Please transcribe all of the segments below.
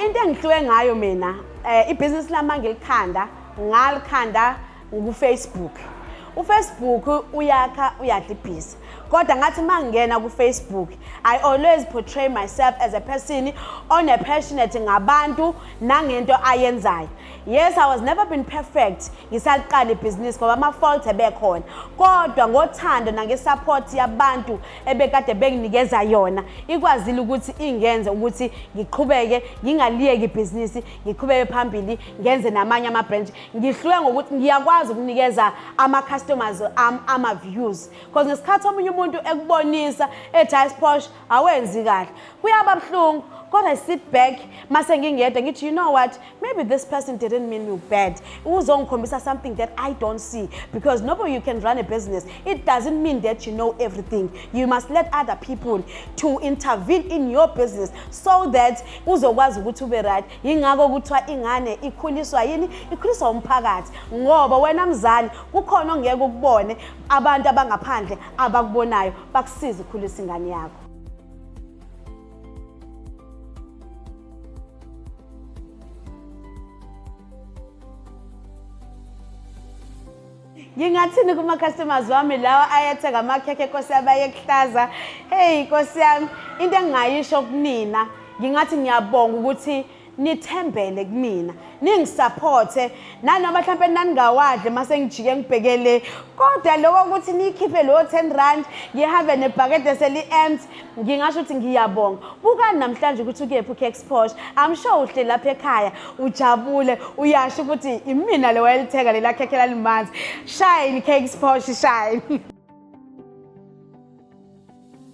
Into engihluke ngayo mina, ibhizinisi lami angilikhanda, ngalikhanda ku-Facebook. UFacebook uyakha, uyadla ibhizi. Kodwa ngathi uma ngingena ku-Facebook, I always portray myself as a person one-passionate ngabantu nangento ayenzayo. Yes, I was never been perfect ngisaliqala ibhizinisi ngoba ama-fault ebekhona, kodwa ngothando nange-support yabantu ebekade benginikeza yona, ikwazile ukuthi ingenze ukuthi ngiqhubeke, ngingaliyeki ibhizinisi, ngiqhubeke phambili, ngenze namanye ama-branch. Ngihluke ngokuthi ngiyakwazi ukunikeza ama-customers ama-views, because ngesikhathi omunye umuntu ekubonisa ethi, "Hayi Siphosh, awenzi kahle," kuyaba buhlungu. Kodwa I sit back mase ngingedwa, ngithi, "You know what, maybe this person didn't mean you bad, uzongikhombisa something that I don't see," because nobody, you can run a business, it doesn't mean that you know everything. You must let other people to intervene in your business so that uzokwazi ukuthi ube right. Yingakho kuthiwa ingane ikhuliswa yini? Ikhuliswa umphakathi, ngoba wena mzali kukhona ongeke ukubone, abantu abangaphandle abakubonayo bakusiza ukhulisa ingane yakho. Ngingathini kuma-customers wami lawa ayethenga amakhekhe? Nkosi yami, ayekuhlaza. Hey Nkosi yami, into engingayisho kunina, ngingathi ngiyabonga ukuthi nithembele kumina, ningisupporte, nanoma mhlawumpe naningawadli mase ngijike ngibhekele, kodwa lokho ukuthi niyikhiphe lowo 10 rand, ngihambe nebhakede seli-empty, ngingasho ukuthi ngiyabonga. Bukani namhlanje ukuthi ukephi uCakes Posh. I'm sure uhleli lapha ekhaya ujabule, uyasho ukuthi imina le wayelithenga lela khekhe lalimanzi. Shine, Cakes Posh, shine.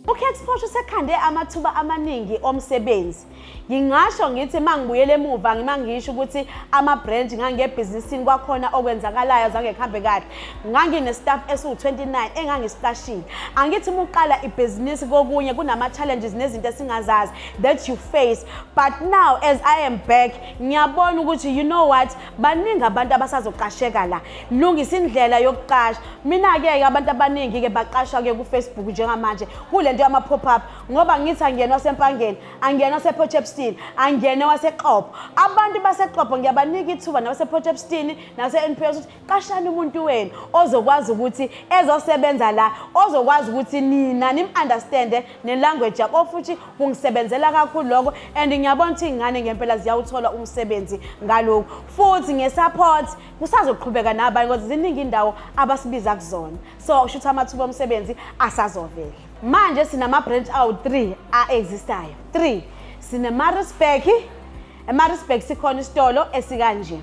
UCakes Posh usekhande amathuba amaningi omsebenzi. Ngingasho ngithi uma ngibuyele emuva, ngima ngisho ukuthi ama-branch ngangebhizinisini kwakhona okwenzakalayo zange kuhambe kahle. Ngangine-staff esiwu-29 engangisiqashile. Angithi uma uqala ibhizinisi kokunye kunama-challenges nezinto esingazazi that you face. But now as I am back, ngiyabona ukuthi, you know what, baningi abantu abasazoqasheka la. Lungisa indlela yokuqasha. Mina-ke abantu abaningi-ke baqashwa-ke ku-Facebook njengamanje kule nto yama-pop-up, ngoba ngithi angiyena waseMpangeni, angiyena wasePort Shepstone, angiyena waseXobho. Abantu baseXobho ngiyabanika ithuba, nabasePort Shepstone nase-NPS, ukuthi qashani umuntu wenu ozokwazi ukuthi ezosebenza la, ozokwazi ukuthi nina nim-understande ne-language yabo. Futhi kungisebenzela kakhulu lokho, and ngiyabona ukuthi iy'ngane ngempela ziyawuthola umsebenzi ngalokhu. Futhi nge-support kusazoqhubeka nabanye, ngoba ziningi indawo abasibiza kuzona, so kusho ukuthi amathuba omsebenzi asazovela. Manje sinama-branch awu-3 a-existayo, 3. Sine-Maritzburg. EMaritzburg sikhona isitolo esikanje,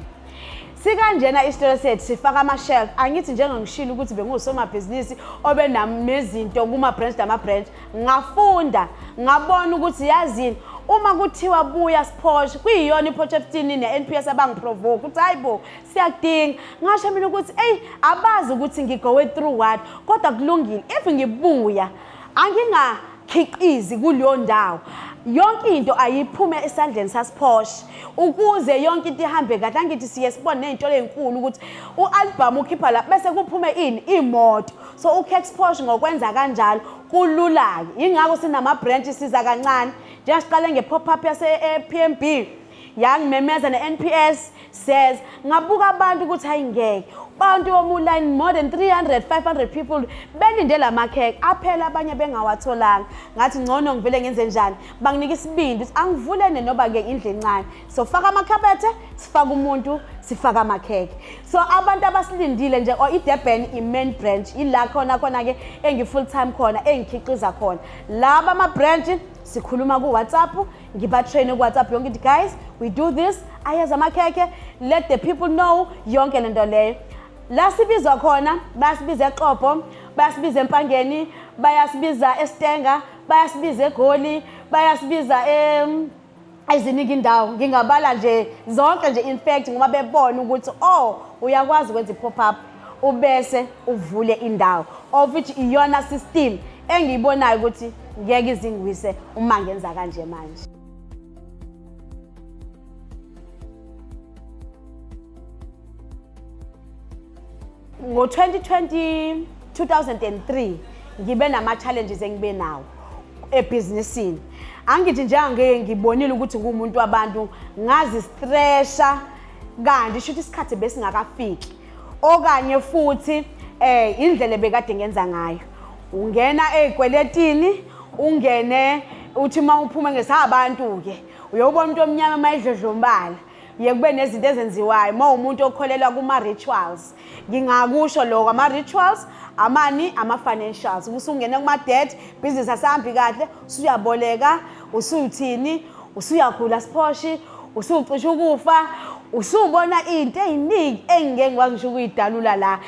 sikanjena isitolo sethu, sifaka ama-shelf. Angithi njengangishilo ukuthi bengusomabhizinisi obenezinto kuma-branch nama-branch, ngafunda, ngabona ukuthi yazini, uma kuthiwa buya Siphosh, kuyiyona iPort Shepstone ne-NPS abangiprovoke ukuthi, "Hayi bo, siyakudinga." Ngasho mina ukuthi, eyi, abazi ukuthi ngigowe through what, kodwa kulungile. If ngibuya angingakhiqizi kuleyo ndawo, yonke into ayiphume esandleni saSiphosh ukuze yonke into ihambe kahle. Angithi siye sibone ney'ntolo ey'nkulu ukuthi u-album ukhipha la bese kuphume ini? Imoto. So uCakes Posh ngokwenza kanjalo kulula-ke, yingakho sinama-branch, siza kancane. Njengasiqale nge-pop-up yase-PMB, yangimemeza ne-NPS says, ngabuka abantu ukuthi ayingeke, bantu bomuline more than 300 500 people belinde la makhekhe, aphela, abanye bengawatholanga. Ngathi ngcono ngivele ngenze njani? Banginika isibindi ukuthi angivulene noba-ke indlu encane, so faka amakhabethe, sifake umuntu, sifake amakhekhe. So abantu abasilindile nje, or iDurban i-main branch, ila khona khona-ke engi-full time khona, engikhiqiza khona. Laba ama-branch sikhuluma ku-WhatsApp, ngibatraine ku-WhatsApp yonke into. "Guys, we do this, ayeza amakhekhe, let the people know," yonke lento leyo. La sibizwa khona, bayasibiza eXobho, bayasibiza eMpangeni, bayasibiza eStanger, bayasibiza eGoli, bayasibiza eziningi indawo, ngingabala nje zonke nje in fact, ngoba bebona ukuthi, oh, uyakwazi ukwenza i-pop up ubese uvule indawo, of which iyona system engiyibonayo ukuthi ngeke izingwise uma ngenza kanje manje. Ngo-2020 2003 ngibe nama-challenges engibe nawo. Ebhizinisini angithi njengangeke ngibonile ukuthi ngumuntu wabantu, ngazi-stressa, kanti shuthi isikhathi besingakafiki, okanye futhi indlela ebekade ngenza ngayo. Ungena ey'kweletini, ungene uthi uma uphuma ngesabantu-ke uyobona umuntu omnyama uma edlodlombala, ye kube nezinto ezenziwayo. Uma umuntu okholelwa kuma-rituals, ngingakusho lokho, ama-rituals amani, ama-financials, usungena kuma-debt, business asahambi kahle, usuyaboleka, usuthini, usuyagula siphoshi, usucisha ukufa, usubona into ey'ningi engike ngikwazi ngisho ukuyidalula la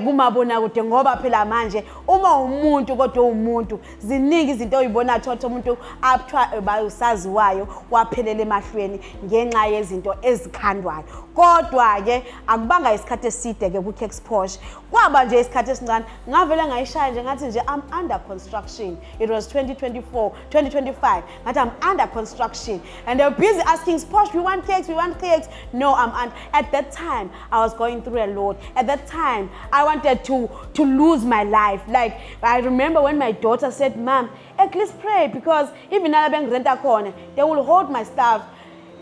kumabonakude, ngoba phela manje uma umuntu kodwa uwumuntu, ziningi izinto oyibona thotha umuntu akuthiwa usaziwayo waphelela emahlweni ngenxa yezinto ezikhandwayo. Kodwa-ke akubanga isikhathi eside-ke ku-Cakes Posh, kwaba nje isikhathi esincane, ngavele ngayishaya nje, ngathi nje I'm under construction. It was 2024, 2025. Ngathi I'm under construction and they were busy asking, "Posh, we want cakes, we want cakes." No, I'm under. At that time I was going through a lot. At that time I wanted to lose my life. Like, I remember when my daughter said, "Mom, at least pray, because even nala bengirenta khona, they will hold my stuff."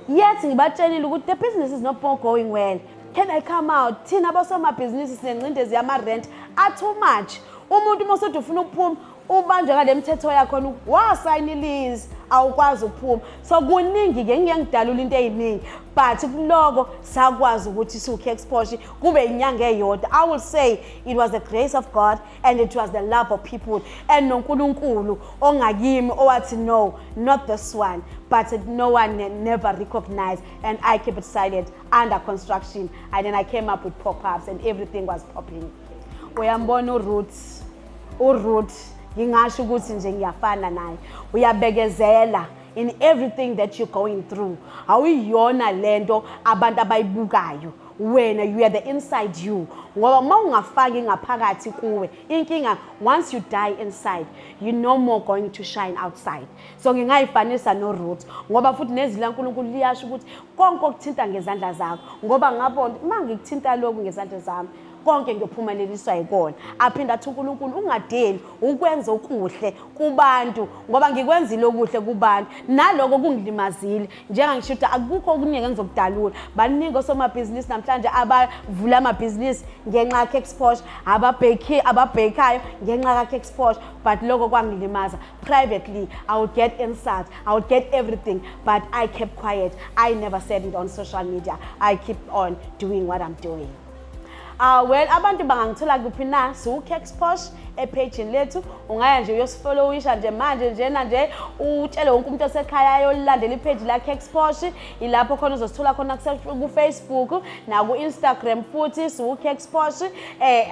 Yet ngibatshelile ukuthi the business is not going well, can I come out? Thina abosomabhizinisi sinengcindezi yama-rent a-too much. Umuntu uma usuthi ufuna ukuphuma, ubanjwe ngale mithetho yakhona, wasayina i-lease, awukwazi ukuphuma. So kuningi-ke, ngike ngidalula into ey'ningi, but kuloko sakwazi ukuthi siwu-Cakes Posh kube inyanga eyodwa. I will say it was the grace of God and it was the love of people and noNkulunkulu ongakimi owathi, "No, not this one." But no one never recognized and I keep it silent, under construction, and then I came up with pop-ups and everything was popping. Uyambona uRuth? URuth, ngingasho ukuthi nje ngiyafana naye. Uyabekezela in everything that you're going through. Awuyiyona lento abantu abayibukayo wena, you are the inside you, ngoba uma ungafaki ngaphakathi kuwe inkinga, once you die inside, you no more going to shine outside. So ngingayifanisa noRuth, ngoba futhi nezwi laNkulunkulu liyasho ukuthi konke okuthinta ngezandla zakho, ngoba ngabona uma ngikuthinta lokhu ngezandla zami, konke ngiyophumeleliswa yikona. Aphinde athi uNkulunkulu, ungadeli ukwenza okuhle kubantu, ngoba ngikwenzile okuhle kubantu naloko kungilimazile. Njengangisho ukuthi akukho okuningi engizokudalula. Baningi osomabhizinisi namhlanje abavula amabhizinisi ngenxa ka-Cakes Posh, ababhekhi, ababhekayo ngenxa ka-Cakes Posh, but lokho kwangilimaza privately. I would get insults, I would get everything, but I kept quiet. I never said it on social media. I keep on doing what I'm doing. Well, abantu bangangithola kuphi na? Siwu-Cakes Posh ephejini lethu. Ungaya nje uyosifollowisha nje manje njena nje, utshele wonke umuntu osekhaya ayolilandela ipheji la-Cakes Posh. Ilapho khona uzosithola khona ku-Facebook naku-Instagram futhi siwu-Cakes Posh.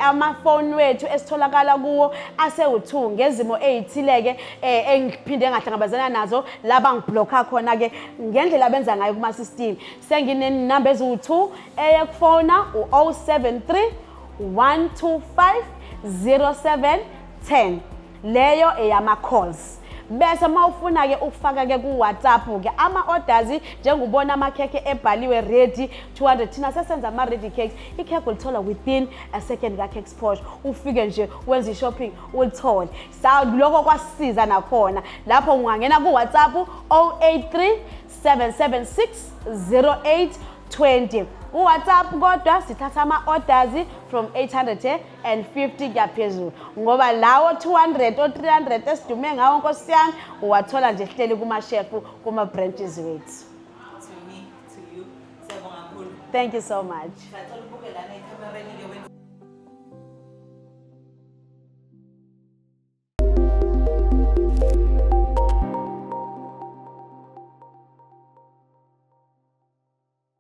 Amafoni wethu esitholakala kuwo asewu-2 ngezimo ey'thile-ke engiphinde ngahlangabezana nazo la bangiblokha khona-ke ngendlela benza ngayo kuma-system. Senginenamba eziwu-2 eyekufona, u-073 125 0710, leyo eyama-calls. Bese uma ufuna-ke ukufaka-ke ku-WhatsApp-ke ama-orders, njengobona amakhekhe ebhaliwe ready 200, thina sesenza ama-ready cakes. Ikhekhe ulithola within a second ka-Cakes Posh. Ufike nje wenze i-shopping, ulithole. Sa lokho kwasisiza nakhona lapho. Ungangena ku-WhatsApp 083 776 0820 ku-WhatsApp, kodwa sithatha ama-orders from 850 kuyaphezulu, ngoba lawo 200 o 300 esidume ngawo, nkosi yami, uwathola nje hleli kumashefu kuma-branches wethu. To me, to you, siyabonga kakhulu. Thank you so much. Siyacela ubuke lana ekhamereni-ke wena.